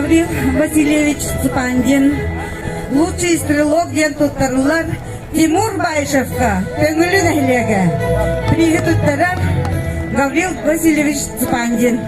Гаврил Васильевич Цыпандин, лучший стрелок диэн туттарыллар Тимур Баишевка Төҥүлү нэһилиэгэ. Приһи туттарар Гаврил Васильевич Цыпандин.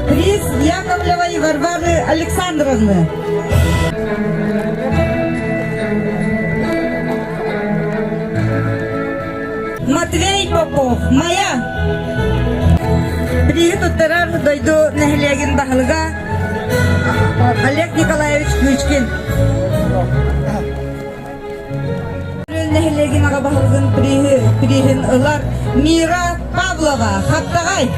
Приз Яковлевой Варвары Александровны. Матвей Попов, Майа. Приһи туттарар дойду нэһилиэгин баһылыга Олег Николаевич Кычкин. Нэһилиэгин аҕа баһылыгын приһи, приһин ылар Мира Павлова, Хаптаҕай.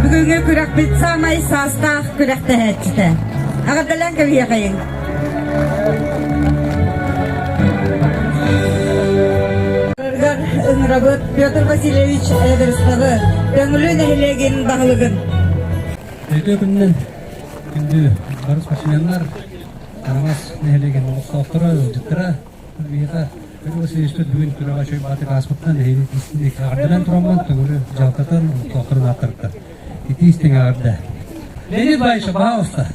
Бүгүҥҥү күрэхпит саамай саастаах күрэхтэһээччитэ. Эҕэрдэлээн кэбиһиэхэйиҥ. Ыҥырабыт Петр Васильевич Эверстовы, Төҥүлү нэһилиэгин баһылыгын. Үтүө күнүнэн күндү бары спортсменнар, Араҥас нэһилиэгин олохтоохторо, ыалдьыттара, Биһиэхэ Петр Васильевичпыт бүгүн күрэҕэ үчүгэй баҕатык ааспытынан эһиги эҕэрдэлээн тураммын Төҥүлү дьаһалтатын олохтоохторун ааттарыттан итии истиҥ эҕэрдэ. Леонид Иванович, пожалуйста.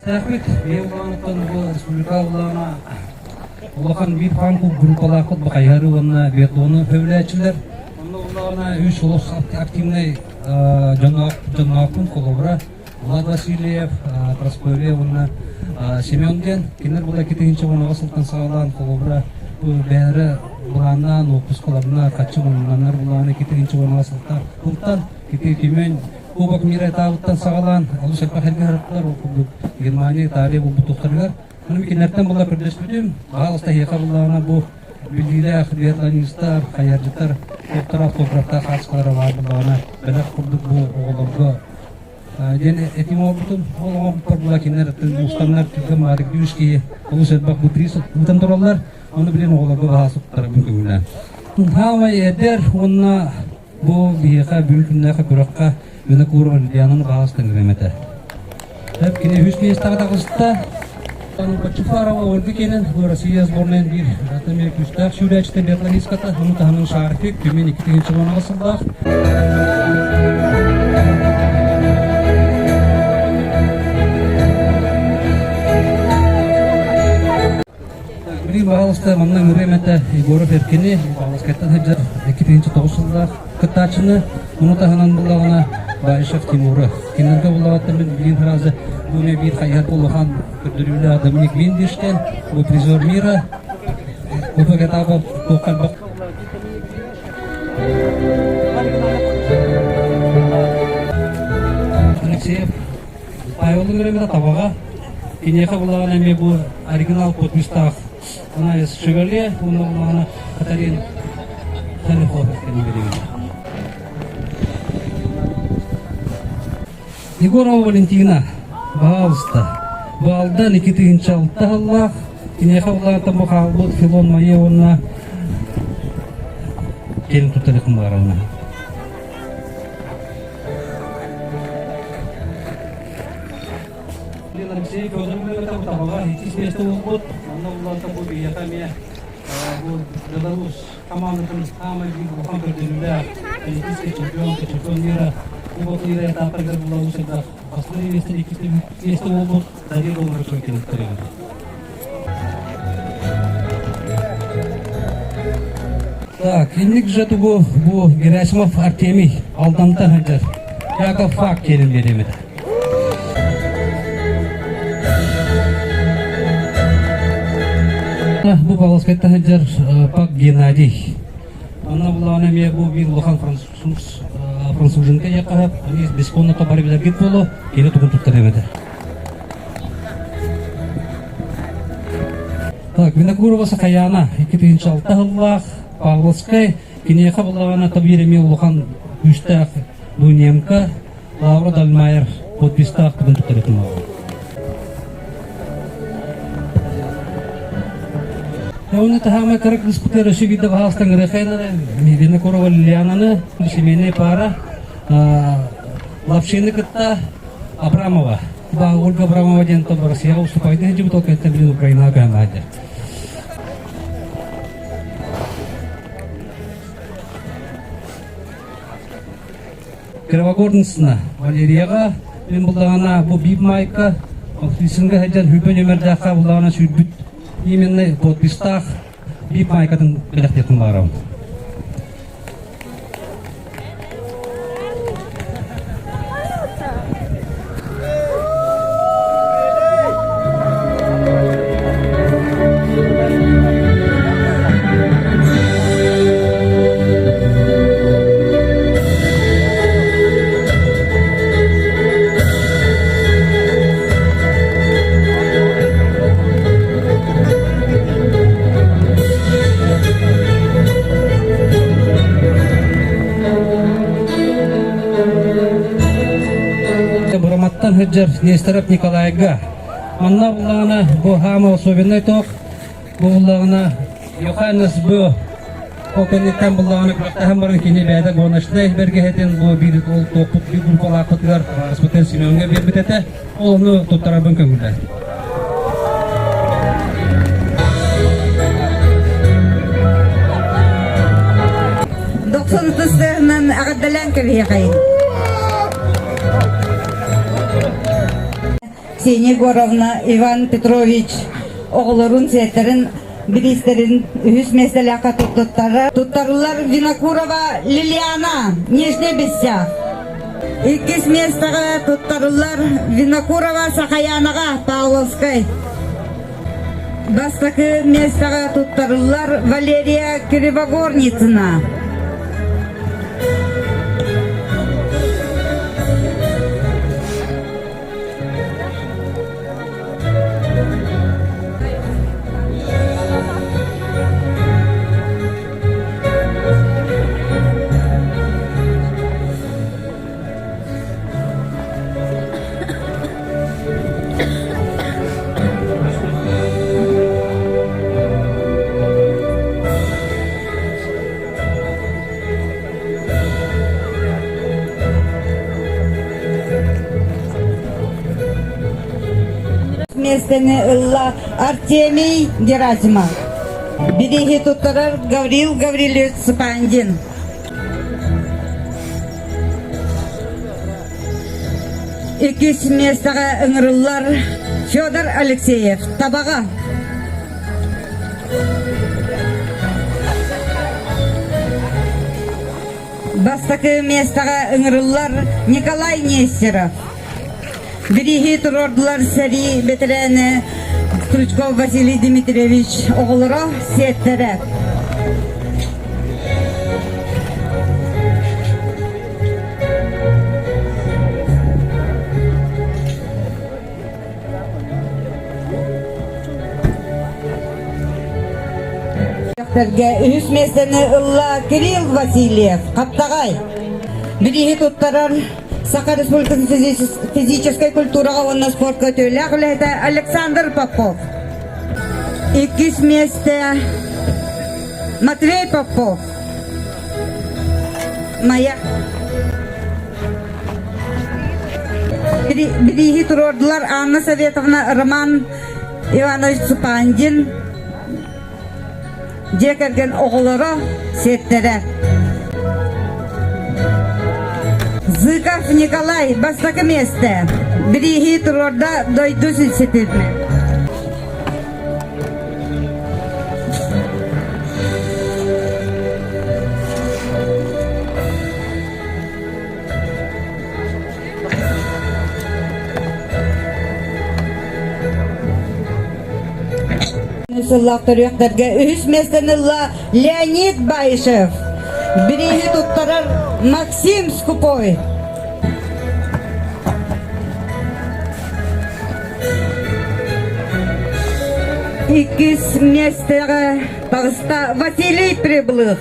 Сахбит Евлановтан бу республика улаана улахан биир хаан группалаахпыт Бахайары уонна биатлону сөбүлээччилэр. Онно улаана үс олус активнай дьонноохпун холобура Влад Васильев, Прасковья уонна Семен диэн. Кинилэр була 2010 сылтан саҕалаан холобура бу бэйэлэрэ былааннаан уоппускаларына хаччы муннанар былааны 2010 сылтан сылтан ити Тюмень Кубок мира этабыттан саҕалаан олус элбэх эргэ сырыттылар. Ол курдук Германия, Италия булбутуктарыгар. Ону кинилэртэн була көрдөспүтүм. Баҕаласта эһиэхэ буллаҕына бу биллиилээх биатлонистар, хайыһардьыттар туохтара автографтаах хаачыстыбалара баар буоллаҕына бэлэх курдук бу оҕолорго диэн этим оҥорбутум. Ол оҥорбуттар була кинилэр устаннар түргэн баҕатык үс киһи олус элбэх бу приз ыытан тураллар. Ону билин оҕолорго баһаа суптарабын көҥүлээн. Хаамай эдэр уонна бу биһиэхэ бүгүн күннээхи күрэххэ Винокурова Лилиананы баҕас тэҥҥирем этэ. Эп кини үһүс миэстэҕэ таҕыста. Чуфарова Ольга кэлэн Россия сборнайын биир эмиэ күүстээх сүүрээччитэ биатлонистката, ону таһынан шарфик, Тюмень 2010 сыллаах. Билигин баҕалыста манна ыҥырыам этэ Егоров Эркини, Павловскайтан сылдьар 2009 сыллаах кыттааччыны, ону таһынан буллаҕына Баишев Тимуры. Кинилэргэ буллаҕыттан мин билигин сразу бу эмиэ биир хайыһар улахан көрдөрүүлээх Доминик Виндиштен, бу призер мира, Кубок этапа туохха элбэх Алексеев Павелын үөрэммитэ табаҕа. Киниэхэ буллаҕына эмиэ бу оригинал подпистаах Анализ Шевалье уонна буллаҕына Катарин Халихов кэлин Егорова Валентина, пожалуйста, Балда 2006 сыллаах, киниэхэ буллаҕыттан бу хаалбыт Филон Майя уонна кэлин туттарыахым баҕарабын. Алексей Федоров табаҕа иккис миэстэ буолбут. Онно булларта бу биһиэхэ эмиэ бу Беларусь командатын саамай биир улахан көрдөрүүлээх олимпийский чемпион, чемпион мира, Кубок мира этаптарыгар Беларусь элбэх бастакы миэстэ, иккис миэстэ буолбут Дарья Долларычева кэлиттэр Так, инник же тугу бу Герасимов Артемий Алдантан сылдьар. Яков Фак диэн биэриэмит. Бу Павловскайтан сылдьар Пак Геннадий. Онно булаҕына эмиэ бу биир улахан француз француженка якаһап, они бесконно бары билэргит буолуо, кини тугун туттар эбэтэ. Так, Винокурова Сахаяна, 2006 сыллаах Павловскай, киниэхэ буллаҕына табиир эмиэ улахан күүстээх Лунемка, Лавра Дальмайер подпистаах бүгүн туттарытын Оны таһаамай кыра кыыспытыгар өссө биирдэ баһаалыстан Рахайнаны, Винокурова Лилиананы, семейная пара, Лапшины кытта Абрамова. Ольга Абрамова диэн Россияҕа уступайды сылдьыбыт, ол кэнниттэн билин Украинаҕа көһөн баһадьа. Кривогорницына Валерияҕа мин буллаҕына бу биир майка Флисинга сылдьан хүбэ нүмердээххэ буллаҕына сүүрбүт именно подпистаах биир майкатын бэлэхтиэхпин баҕарабын. Бураматтан сылдьар Нестеров Николайга манна буллаҕына бу хаама особенный ток Бу буллаҕына Йоханнес бу ол кэнниттэн буллаҕына күрэхтэһэн баран кини бэйэтэ гоночнай бэргэһэтин бу биир ол туохпут биир группалаахпытыгар табаарыспытын Семеҥҥа биэрбит этэ. Ол ону туттарарбын көҥүллээн. Дохсун ытыстыһынан эҕэрдэлээн кэбиһиэхэйин. Ксения Егоровна, Иван Петрович оҕолорун, сиэттэрин бириистэрин үһүс миэстэлээххэ туттуттара. Туттарыллар Винокурова Лилиана, Нижний Бесях. Иккис миэстэҕэ туттарыллар Винокурова Сахаянаҕа, Павловскай. Бастакы миэстэҕэ туттарыллар Валерия Кривогорницына. Миэстэни ылла Артемий Герасимов. Бирииһи туттарар Гаврил Гаврильевич Цыпандин. Иккис миэстэҕэ ыҥырыллар Федор Алексеев Табаҕа. Бастакы миэстэҕэ ыҥырыллар Николай Нестеров. Бирииһи туруордулар сэрии бэтэрээнэ Стручков Василий Дмитриевич оҕолоро, сиэттэрэ. Үһүс миэстэни ылла Кирилл Васильев, Хаптаҕай. Бирииһи туттарар Саха Республикатын физическэй культураҕа уонна спортка үтүөлээх үлэһитэ Александр Попов. Иккис миэстэ Матвей Попов. Майа. Бирииһи туруордулар Анна Советовна, Роман Иванович Цыпандин, дьиэ кэргэн оҕолоро, сиэттэрэ. Зыков Николай бастакы миэстэ. Бирииһи туруорда дойду ситимэ. Сыллаах төрүөхтэргэ үһүс миэстэни ылла Леонид Баишев. Бирииһи туттарар Максим Скупой. Иккис миэстэҕэ таҕыста Василий Прибылых,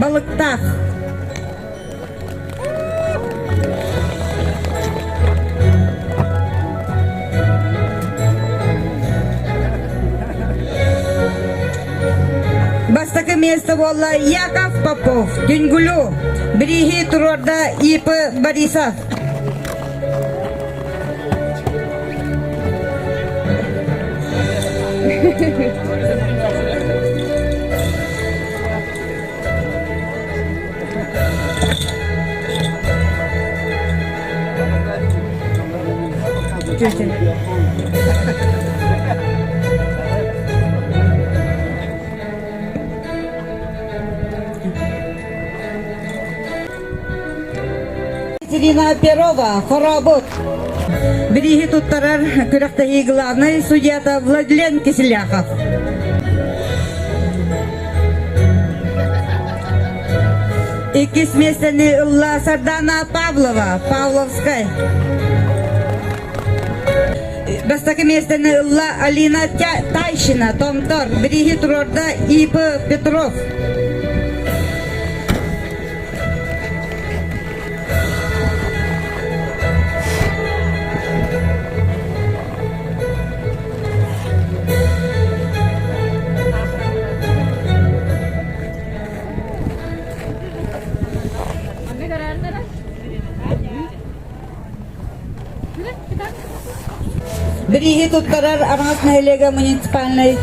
Балыктаах. Бастакы миэстэ буолла Яков Попов, Түнгүлү. Бирииһи туруорда И.П. Борисов. Екатерина Перова, Хоробут. Бирииһи туттарар күрэхтэһии главнай судьята Владлен Кисляхов. Иккис миэстэни ылла Сардана Павлова, Павловскай. Бастакы миэстэни ылла Алина Тайшина, Томтор. Бирииһи туруорда И.П. Петров. Бирииһи туттарар Араҥас нэһилиэгэ муниципальнай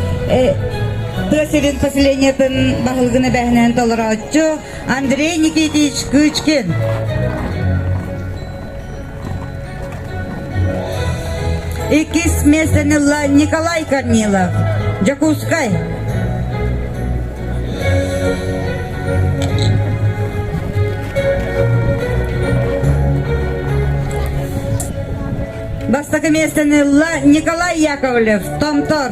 тыа сирин поселениетын баһылыгын эбээһинэһин толорооччу Андрей Никитич Кычкин. Иккис миэстэни ылла Николай Корнилов, Дьокуускай. Бастакы миэстэни ылла Николай Яковлев, Томтор.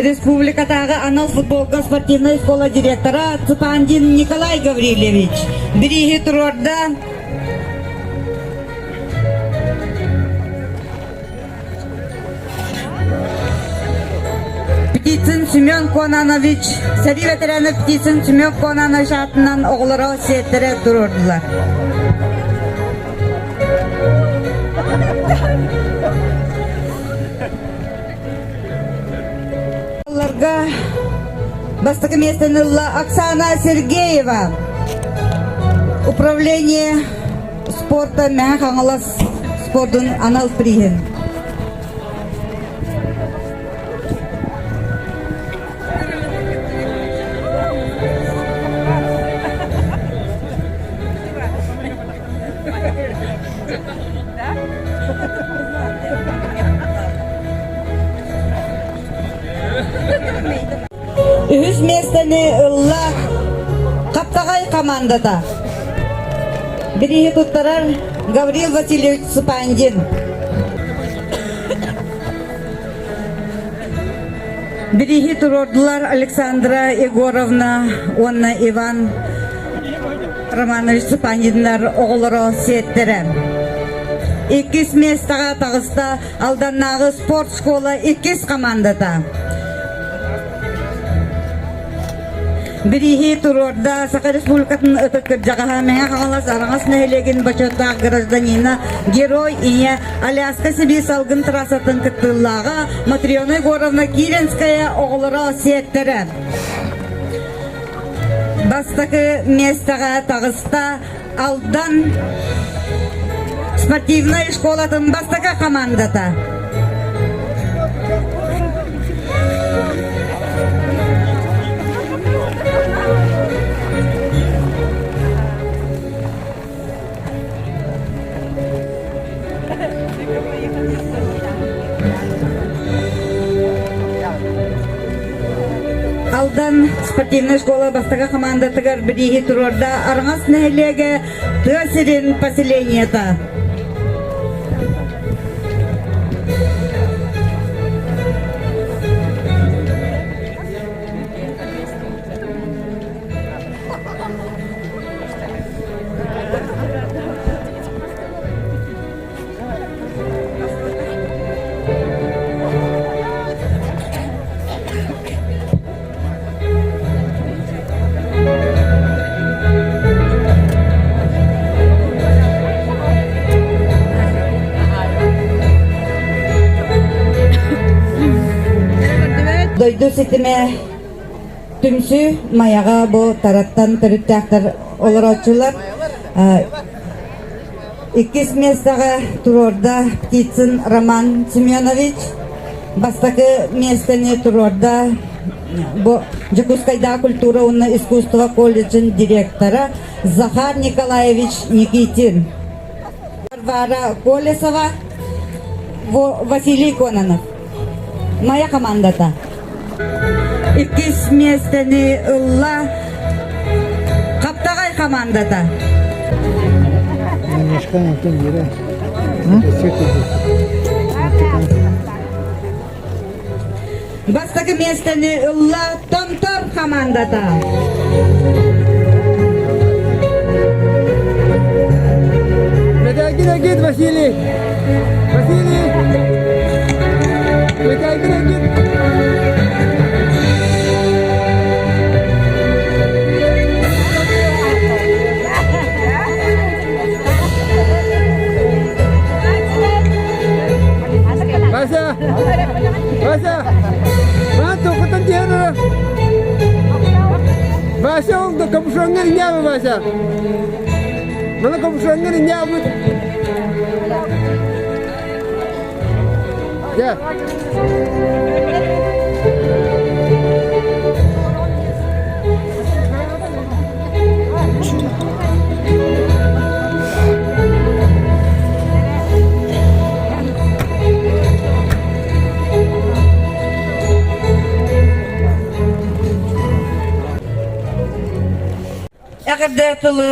Республикатааҕы анал футболга спортивнай школа директора Цыпандин Николай Гаврильевич бирииһи туруорда. Птицын Семен Конанович, сэрии ветераны Птицын Семен Конанович аатынан оҕолоро сиэттэрэ туруордулар. Бастакы миэстэни ылла Оксана Сергеева. Управление спорта Мэҥэ Хаҥалас спордун анал приһин. Үһүс миэстэни ылла Хаптаҕай хамаандата. Бирииһи туттарар Гаврил Васильевич Супандин. Бирииһи туруордулар Александра Егоровна уонна Иван Романович Супандиннар оҕолоро сиэттэрэ. Иккис миэстэҕэ таҕыста Алданнааҕы спорт школа иккис командата. Бирииһи туруорда Саха Республикатын ытык кырдьаҕаһа Мэҥэ Хаҥалас Араҥас нэһилиэгин бочуоттаах гражданина, герой ийэ Аляска Сибиир салгын трассатын кыттыылааҕа Матрена Егоровна Киренская оҕолоро сиэттэрэ. Бастакы миэстэҕэ таҕыста Алдан спортивнай школатын бастакы командата. Алдан спортивнай школа бастакы хамаандатыгар бирииһи туруорда Араҥас нэһилиэгэ тыа сирин поселениета. Дойду ситимэ түмсүү Майаҕа бу Тараттан төрүттээхтэр олорооччулар. Иккис миэстэҕэ туруорда Птицын Роман Семенович. Бастакы миэстэни туруорда бу Дьокуускайдааҕы культура уонна искусство колледжын директора Захар Николаевич Никитин. Варвара Колесова, Василий Кононов. Майа командата. Иккис миэстэни ылла Хаптаҕай командата. Бастакы миэстэни ылла Томтор командата. Мэтээкин Агит Василий! Василий! Мэтээкин Агит! Вася! Вася! Ман тоқытын тиһэн Вася ол да капюшоҥҥа иҥээбэ Вася. Маны капюшоҥҥа иҥээбит. Дьэ. Эҕэрдэ тылы.